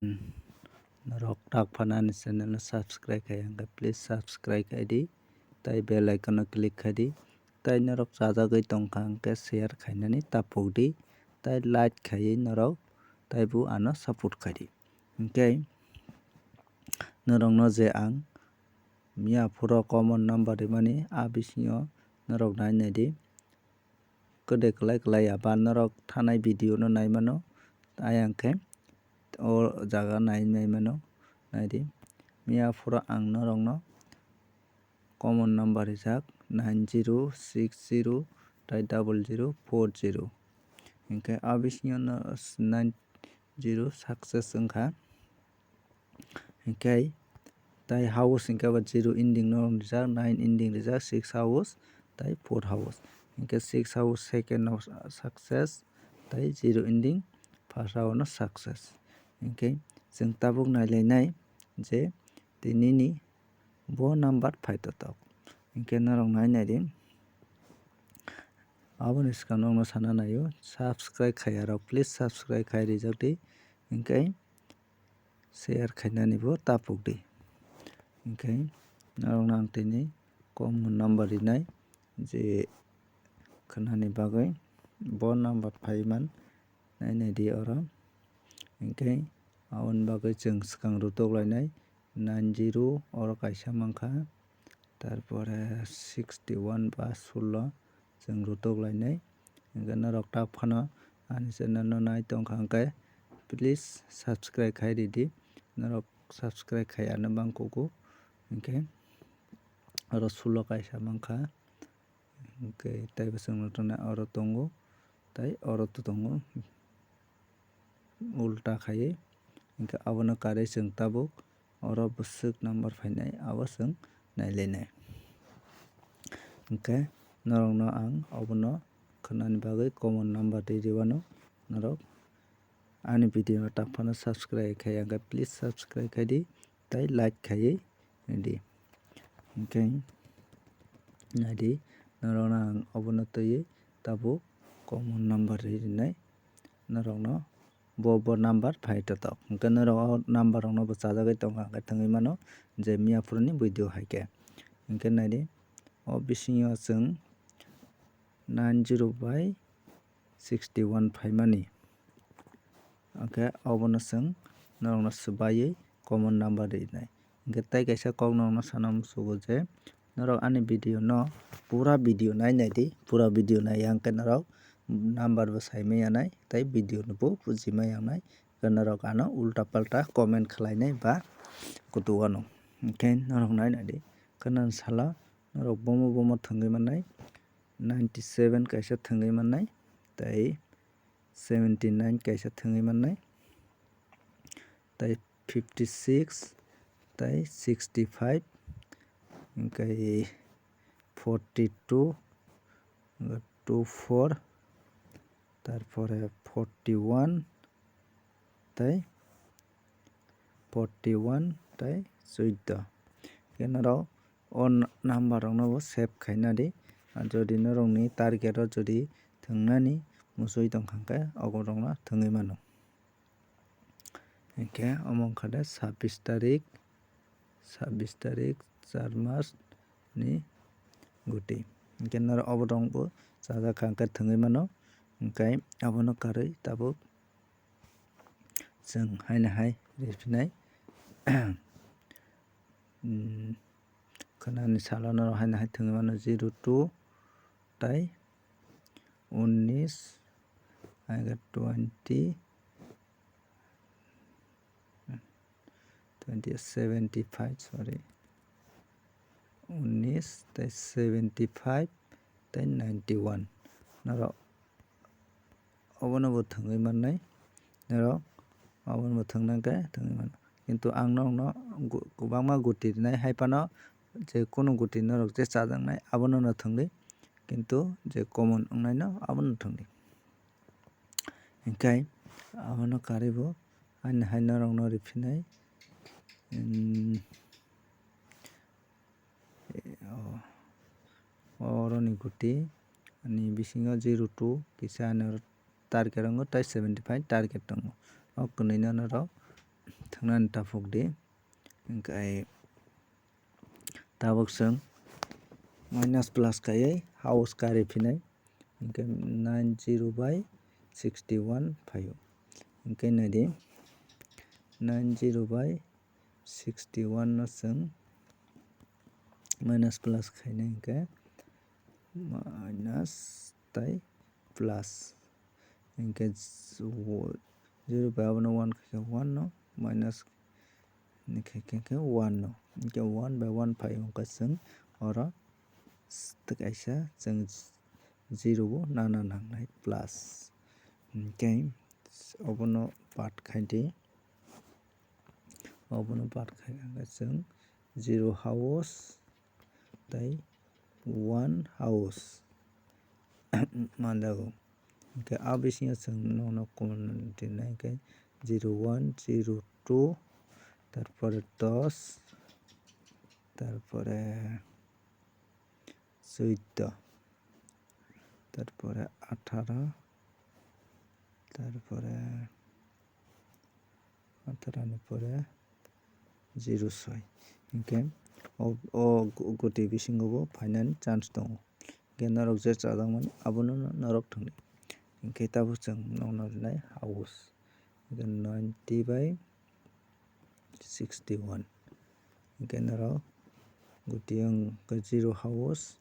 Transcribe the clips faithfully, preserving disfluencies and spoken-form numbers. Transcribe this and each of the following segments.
Norok tak phano ani channel no subscribe khai hwnkhe please subscribe khai di, tai bell icon no click khai di, tai norok chajagwi tongkha hwnkhe share khainani tapuk di, tai like khaiwi norok taibo ano support khai di. Hwnkhe norokno je ang miya phuru common number rimani, a bisingo norok nai nai di. Kwdwi kwlai kwlai ya ba norok thanai video no nai mano, ayang khe o jaga nai nai mano, nai di. Miya phuru ang norokno common number rijak nine zero six zero tai double zero four zero. Hwnkhe a bisingo no nine zero success wngkha. Hwnkhe tai house hwnkhe bo zero ending no rijak, nine ending rijak, six house tai four house. Hwnkhe six house second no success tai zero ending first house no success. Hwnkhe chwng tabuk nailainai je tinini bo number phaitotok. Hwnkhe norok nai nai di. Aboni swkang nokno sana naio, subscribe khaiya rok please subscribe khai rijak di. Hwnkhe share khainani bo tapuk di. Hwnkhe norokno ang tini common number rinai je khwnani bagwi bo number phaiman nai nai di oro. Hwnkhe aboni bagwi chwng swkang rutok lainai nine zero oro kaisa mankha, tarpore sixty one ba sullo chwng rutok lainai. Hwnkhe norok tak phano ani channel no nai tongkha hwnkhe please subscribe khai ridi. Norok subscribe khai ano bang kuku hwnkhe oro sullo kaisa mankha. Hwnkhe taibo chwng nukjaknai oro tongo tai oro to tongo. Ulta khaiwi hwnkhe abono karwi chwng tabuk oro bwswk number phainai abo chwng nailainai. Hwnkhe norokno ang obono khwnani bagwi common number rwi rwano norok ani video no tak phano subscribe khai hwnkhe please subscribe khai di tai like khaiwi di. Hwnkhe nai di norokno ang obono twiwi tabuk common number rwi rwnai norokno. Bo bo number phaitotok. Hwnkhe norok o number rokno bo chajagwi tongkha hwnkhe thwngwi mano je miya phuruni video hai khe. Hwnkhe nai di o bisingo chwng nine zero by sixty one phaimani. Hwnkhe obono chwng norokno swbaiwi common number rinai. Hwnkhe tai kaisa kok norokno sana muchugo je norok ani video no pura video nai nai di, pura video nai ya hwnkhe norok number bo sai maya nai tei video no bo buji maya nai, hwnkhe norok ano ulta palta comment khlai nai ba kutu wano. Hwnkhe norok nai nai di, khwnani salo norok bomo bomo thwngwi mannai, ninety seven kaisa thwngwi mannai tei seventy nine kaisa thwngwi mannai tei fifty six tei sixty five hwnkhe forty two two four tarpore forty one tei forty one tei chwddo. Hwnkhe norok o number rokno bo save khaina di. Jodi norokni target o jodi thwngnani muchui tongkha hwnkhe obo rokno thwngwi mano. Hwnkhe omo wngkha de sabbish tarik, sabbish tarik char mas ni guti. Hwnkhe norok obo rokbo chajak kha hwnkhe thwngwi mano. Hwnkhe abono karwi tabuk chwng haino hai riphinai. Khwnani salo norok haino hai thwngwi mano zero two tei unis, hwnkhe twenty, twenty, seventy five, sorry, unis tei seventy five tei ninety one. Norok obono bo thwngwi mannai, norok obono bo thwngna khe thwngwi mano. Kintu ang norokno gu-, kwbangma guti rinai, hai phano je kunu guti norok je chajaknai abono no thwngdi, kintu je common wngnaino abono thwngdi. Hwnkhe abono karwi bo ani hai norokno riphinai, o, oroni guti ani bisingo zero two kisa ani target tongo tei seventy five target tongo. O kwnwino norok thwngnani taphuk di. Hwnkhe tabuk chwng minus plus khaiwi house kari phinai. Hwnkhe nine zero by sixty one phaio. Hwnkhe naidi, nine zero by sixty one no chwng minus plus khainai hwnkhe minus tei plus. Hwnkhe z-, wo-, zero bai abono one khaikhe one no, minus ni khaikhe khe one no. Hwnkhe one bai one phai wngkha chwng oro s-, kaisa chwng zero bo nana nangnai plus. Hwnkhe obono baad khaidi. Obono baad khai khe chwng zero house tei one house manjago. Hwnkhe a bisingo chwng nono common rinai hwnkhe zero one, zero two, tarpore dos, tarpore chuiddo, tarpore atharo, tarpore atharo ni pore zero soi. Hwnkhe o, o gu-, guti bisingo bo phainani chance tongo. Hwnkhe norok je chajakmani abono no norok thwngdi. Hwnkhe tabuk chwng nokno rinai house. Hwnkhe ninety by sixty one. Hwnkhe norok guti wngkha zero house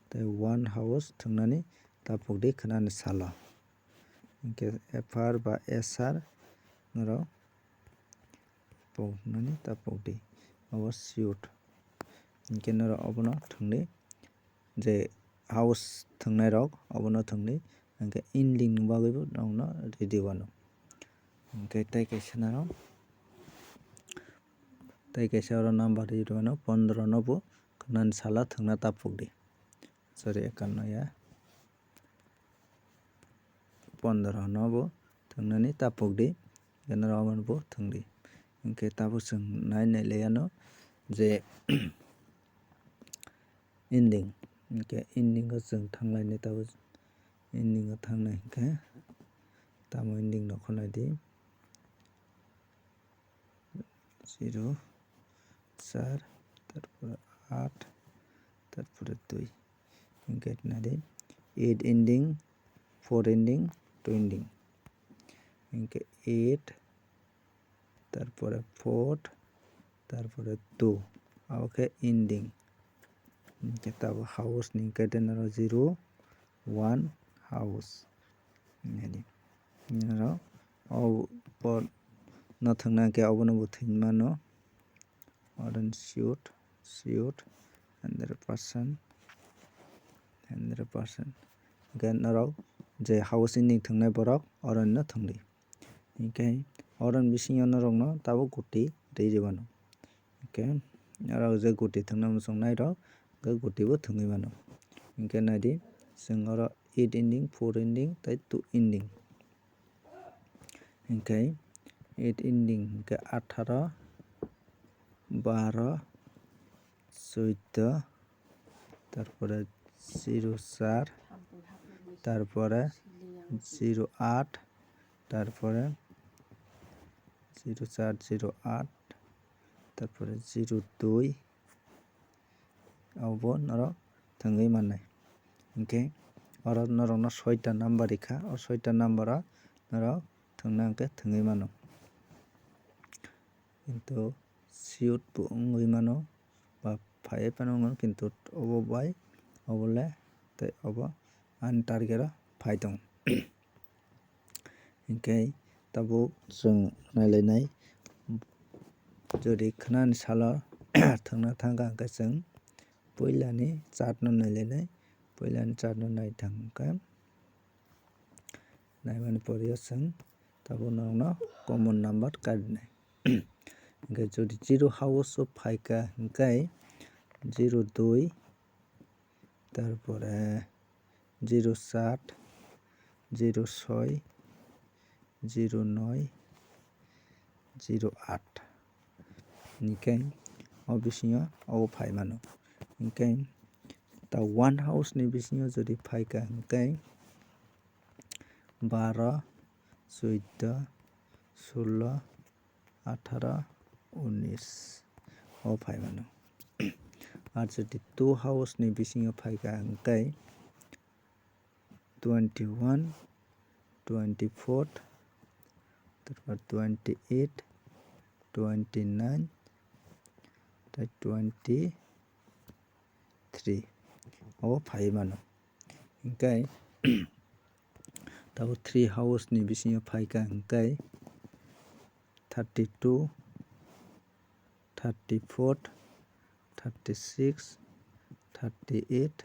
tei one house thwngnani taphukdi khwnani salo. Hwnkhe F R ba S R norok poknani taphukdi. Obo suit. Hwnkhe norok obono thwngdi. Je house thwngnai rok obono thwngdi, hwnkhe ending ni bagwi bo nokno ready wano. Hwnkhe tei kaisa norok, tei kaisa oro number ready wano, pondro no bo khwnani salo thwngna taphukdi. Sorry, ekanno ya. Pondro no bo thwngnani taphukdi, hwnkhe norok obono bo thwngdi. Hwnkhe tabuk chwng nai nai le ano je, ending, hwnkhe ending o chwng thanglainai tabuk, ending o thangnai hwnkhe tamo ending no khwnaidi. Zero, char, tarpore aat, tarpore dui. Hwnkhe naidi eight ending, four ending, two ending. Hwnkhe eight, tarpore four, tarpore two. Abo khe ending. Hwnkhe tabuk house ni hwnkhe de noro zero, one house. Nini, nini oro o por no thwngna khe obono bo thwngwi mano. Oro ni shoot, shoot, hundred percent, hundred percent. Hwnkhe norok je house ending thwngnai borok oro no thwngdi. Hwnkhe oro ni bisingo norokno tabuk guti rwi rwmano. Hwnkhe norok je guti thwngna muchung nairok, hwnkhe guti bo thwngwi mano. Hwnkhe naidi, chwng oro eight ending, four ending tei two ending. Hwnkhe eight ending hwnkhe atharo, baro, suiddo, tarpore zero char, tarpore zero aat, tarpore zero char, zero aat, tarpore zero dui, abo norok thwngwi mannai. Hwnkhe oro norokno soita number rikha, o soita number o norok thwngna hwnkhe thwngwi mano. Kintu shoot bo wngwi mano, ba phaiwi phano wngmano, kintu obo bai obo le tei obo ani target o phai tongo. Hwnkhe tabuk chwng nailainai, jodi khwnani salo thwngna thangkha hwnkhe chwng puilani chart no nailainai, puilani chart no naithang hwnkhe naimani pore o chwng tabuk norokno common number karinai. Hwnkhe jodi zero house o phaikha hwnkhe zero dui, tarpore zero saat, zero soi, zero noi, zero aat. Hwnkhe o bisingo obo phai mano. Hwnkhe ta one house ni bisingo jodi phaikha hwnkhe baro, suiddo, sullo, atharo, unis o phai mano. Ar jodi two house ni bisingo phai kha hwnkhe twenty one, twenty four, tarpor twenty eight, twenty nine, tei twenty three o phai mano. Hwnkhe tabuk three house ni bisingo phai kha hwnkhe thirty two, thirty four, thirty six, thirty eight,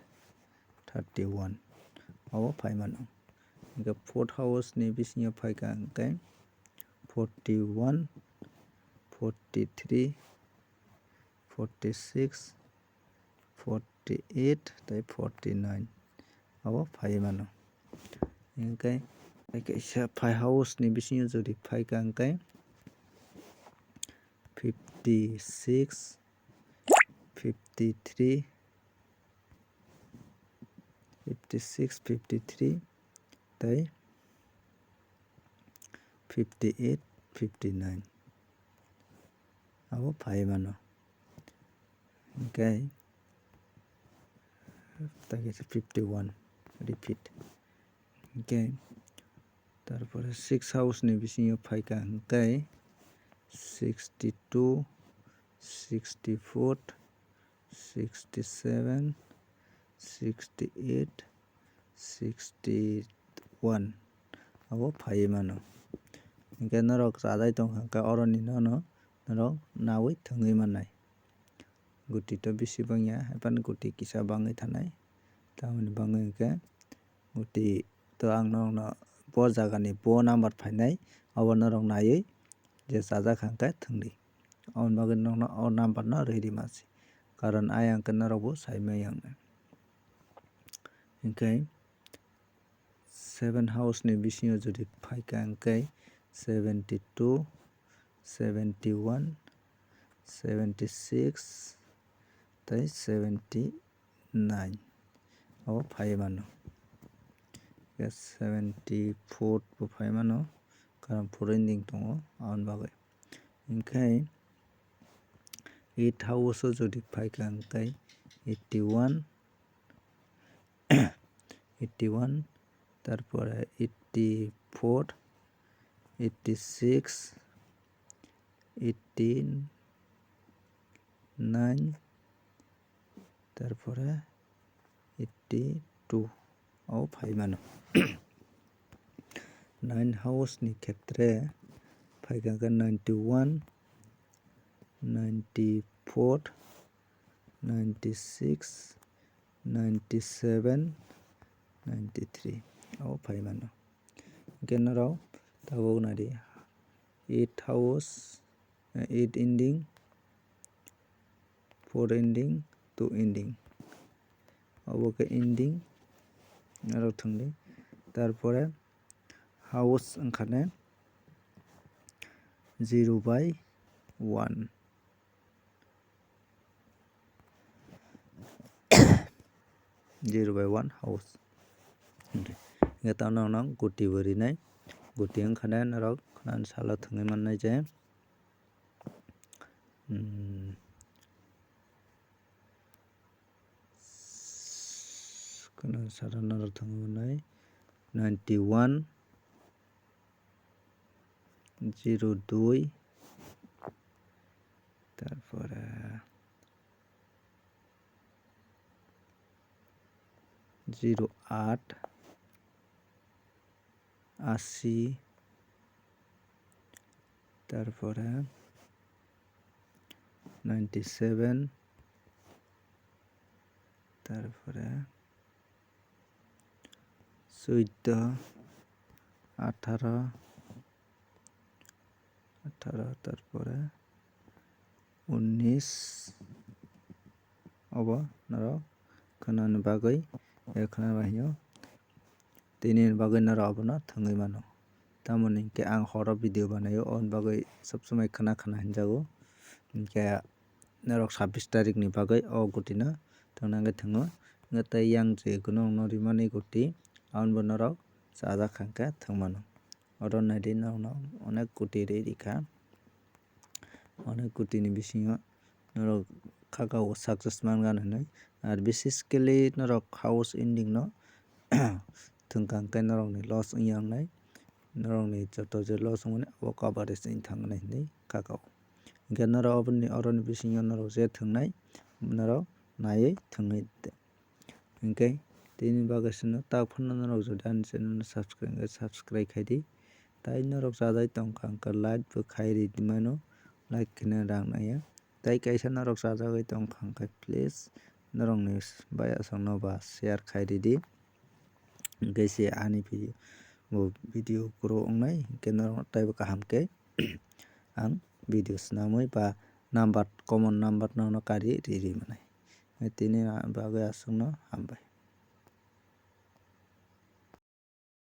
thirty one o phai mano. Hwnkhe four house ni bisingo phai kha hwnkhe forty one, forty three, forty six, forty eight tei forty nine o phai mano. Hwnkhe kaisa five house ni bisingo jodi phai kha hwnkhe fifty six, fifty three, fifty six, fifty three tei fifty eight, fifty nine abo phai mano. Hwnkhe tei kaisa fifty one, repeat. Hwnkhe tarpore six house ni bisingo phai kha hwnkhe sixty two, sixty four, sixty seven, sixty eight, sixty one abo phai mano. Hwnkhe norok chajai tong kha hwnkhe oroni nono norok nawi thwngwi mannai. Guti to bisi bangya, haphano guti kisa bangwi thanai. Tamoni bangwi hwnkhe guti to ang norokno bo jagani bo number phainai, obo norok naiwi je chajak kha hwnkhe thwngdi. Aboni bagwi norokno o number no rwi rima se, karon ayang khe norokbo sai maya wngnai. Hwnkhe seven house ni bisingo jodi phai kha hwnkhe seventy two, seventy one, seventy six tei seventy nine abo phai mano. Seventy four bo phai mano, karon four ending tongo aboni bagwi. Hwnkhe eight house o jodi phai kha hwnkhe eighty one, eighty one, tarpore eighty four, eighty six, eighty nine, tarpore eighty two o phai mano. Nine house ni khetre phai kha hwnkhe ninety one, ninety four, ninety six, ninety seven, ninety three o phai mano. Hwnkhe norok tabuk naidi eight house, eight ending, four ending, two ending. Obo khe ending norok thwngdi. Tarpore house wngkha ne zero by one. Zero by one house. Hwnkhe tamo norok guti bo rinai. Guti wngkha ne norok khwnani salo thwngwi mannai je. Hmm. Khwnani salo norok thwngwi mannai. Ninety one, zero dui, tarpore zero aat, ashi, tarpore ninety seven, tarpore suiddo, atharo, atharo, tarpore unis. Obo norok khwnani bagwi, eh, khwnani bagwi tini bagwi norok abono thwngwi mano. Tamoni hinkhe ang horo video banaio, oboni bagwi sob somoi khwna khwna hinjago. Hinkhe norok sabbish tarikni bagwi o gutino thwngna hwnkhe thwngo. Hwnkhe tei yang je kuno wngno rimani guti, abonibo norok chajak kha hwnkhe thwng mano. Oro naidi norokno onek guti ri rikha. Mane kotini bisingo norok khakao success mangani hinwi. Ar basically norok house ending no thwngkha hwnkhe norokni loss wngya wngnai, norokni joto je loss wngmani abo coverage wngwi thangmani hinwi khakao. Hwnkhe norok oboni, oroni bisingo norok je thwngnai norok naiwi thwngwi de. Hwnkhe tini bagwi chwngno tak phano norok jodi ani channel no subscribe hwnkhe subscribe khai di. Tai norok chajai tongkha hwnkhe like bo khai ri di mano, like kheno rang naiya. Tai kaisa norok chajagwi tongkha hwnkhe please norokni bai aswkno ba share khai ridi. Hwnkhe se ani video, bo video grow wngnai hwnkhe norok taibo kaham khe ang video swnamwi ba number, common number nono kari riri manai. Tini bagwi aswkno hambai.